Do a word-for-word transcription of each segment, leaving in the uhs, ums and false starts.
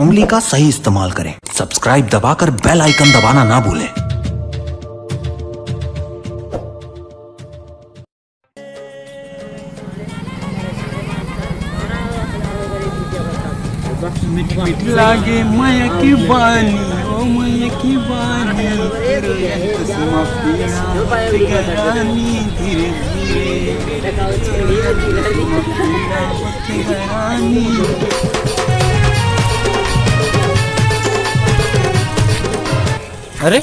उंगली का सही इस्तेमाल करें। सब्सक्राइब दबाकर बेल आइकन दबाना ना भूलें। मीठ मीठ लागे मया की बानी, ओ मया की बानी, तस्मा पीना, रानी धीरे धीरे। अरे,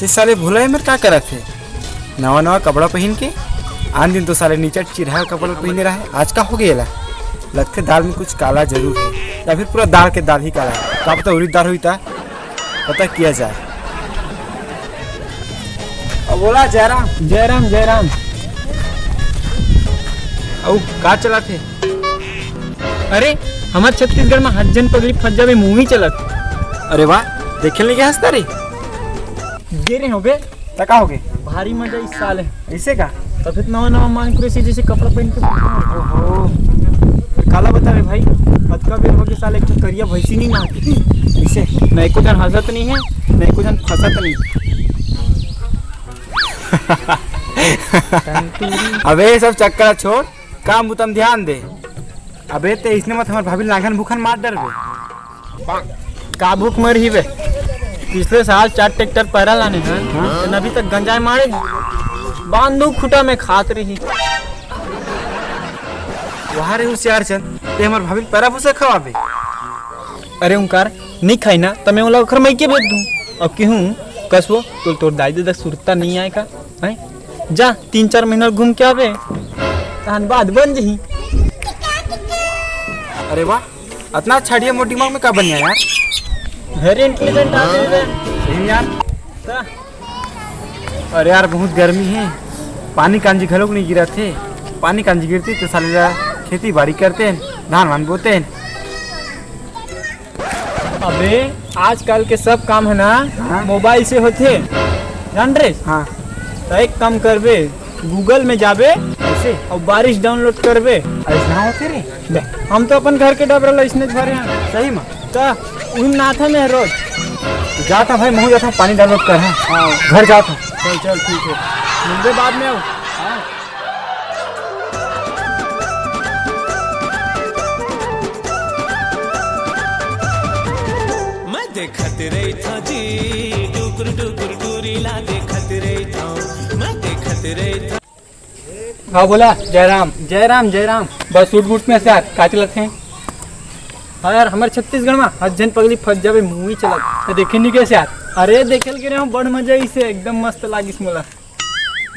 ये साले भोला ये मेर का करत हे? नवा नवा कपड़ा पहिन के, आन दिन तो साले नीचे चिरहा कपड़ा पहिने रहे, आज का हो गया ला? लगथे दाल में कुछ काला जरूर है, या फिर पूरा दाल के दाल ही काला है। का पता उड़ीद दाल हुई था, पता किया जाए। अब बोला जयराम। जयराम, जयराम। अउ का चलत हे? अरे, हमर छत्तीसगढ़ में हर झन पगली फंस जाबे मूवी चलत। अरे वाह, देखे नहीं गया हंसता रे। गे रे हो बे। त का हो गे? भारी मजा इस साल है। ऐसे का? तब इतना नवा नवा मान कुरेसी जैसे कपड़ा पहन के। ओहो। काला बता रे भाई, अतका बेर हो गे साल एक ठो करिया भैंसी नहीं ना। ऐसे? न एको झन हंसत नहीं है, न एको झन फंसत नहीं। अबे ये सब चक्कर छोड़, काम बुता म ध्यान दे। अबे ते इसने मत हमर भाभी लांघन भूखन मार डरबे। का भूख मर ही बे? पिछले साल चार ट्रैक्टर पैरा लाने हैं, हाँ? अभी तक गंजाय मारे हैं। बांधू खुटा में खात रही। वाह रे होशियार चंद, ते हमर भाभी पैरा भूसा खवाबे। अरे ओंकार, नहीं खाई ना, त मैं ओला ओखर मइके भेज दूं। अब केहू कसबो, तो तोर दाई ददा सुरता नहीं आए का? हैं? जा, तीन चार महीना घूम के आबे, तहन बाद बन जही। अरे वाह, अतना अच्छा idea मोर दिमाग में का बन गया यार? Very intelligent आदमी बे। सही में यार। त अरे यार, बहुत गर्मी है, पानी कांजी घलोक नहीं गिरत हे। पानी कांजी गिरती तो साले ला खेती बाड़ी करते हैं, धान वान बोते हैं। अबे, आजकल के सब काम है ना, हाँ। मोबाइल से होथे, जान रे? हाँ। तो एक काम करबे, Google में जाबे कैसे? और बारिश download करबे। ऐसा होते रे? बे, हम तो अपन घर के डबरा ला इसने भरे हैं। सही में? त उन नाथा में रोज। जाता भाई, महू जाता, पानी download कर, हाँ। हाँ। घर जाता। चल, चल, ठीक है। मिलबे बाद में आओ। हाँ। मैं देखत रहिथौं जी, डुकुर डुकुर टूरी ला देखत रहिथौं, मैं देखत रहिथौं। हाँ बोला, जयराम। जयराम, जयराम। बस उठ उठ में से यार, का चलत हे? हाँ यार, हमर छत्तीसगढ़ में हर झन पगली फंस जाबे मूवी चलत। त देखे नहीं कैसे यार? अरे देखे ल गे रहेंव, बड़ मजा आइसे, एकदम मस्त लागिस मोला।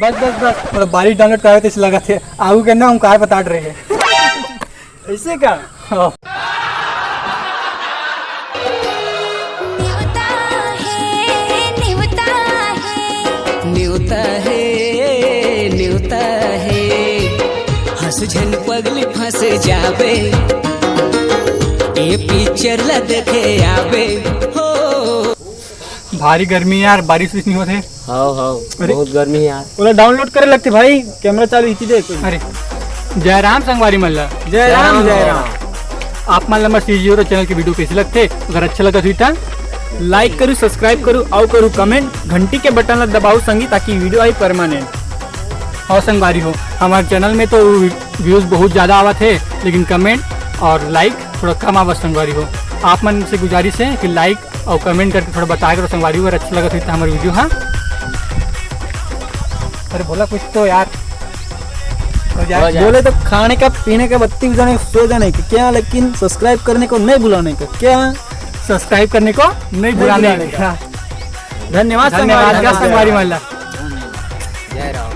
बस बस बस, थोड़ा बारिश download करावे तइसे लगत हे, आगू के ना हम कार बतात रहे हैं। ऐसे का? हाँ। नेवता हे, नेवता हे। नेवता हे, नेवता हे। हंस झन पगली फंस जाबे, ए पिक्चर ला देखे आबे। हो। भारी गर्मी यार, बारिश उरिश नहीं होत हे। हाव, हाव, अरे। बहुत गर्मी हे यार। ओला download करे लगथे भाई, camera चालू हिती दे। अरे, जय राम संगवारी मन ला। जय राम, जय राम। आप मन ला हमर C G Hero channel के video कैसे लगथे? अगर अच्छा लगत हुई त like करू, subscribe करू, अउ करू comment, घंटी के button ला दबाऊ संगी, ताकि video आई permanent। और संगवारी हो, हमारे channel में तो views बहुत ज्यादा आवत हे, लेकिन comment और like थोड़ा कम आवत संगवारी हो। आप मन से गुजारिश हे कि like और comment करके थोड़ा बताया करो संगवारी हो, अगर अच्छा लगत हुई त हमर video। हाँ, अरे बोला कुछ तो यार। हो जाए। बोले तो खाने का, पीने का, बत्ती बुझाने का, सो जाने का क्या, लेकिन subscribe करने को नहीं भुलाने का क्या? Subscribe करने को नहीं भुलाने का। धन्यवाद संगवारी मन ला। जय राम।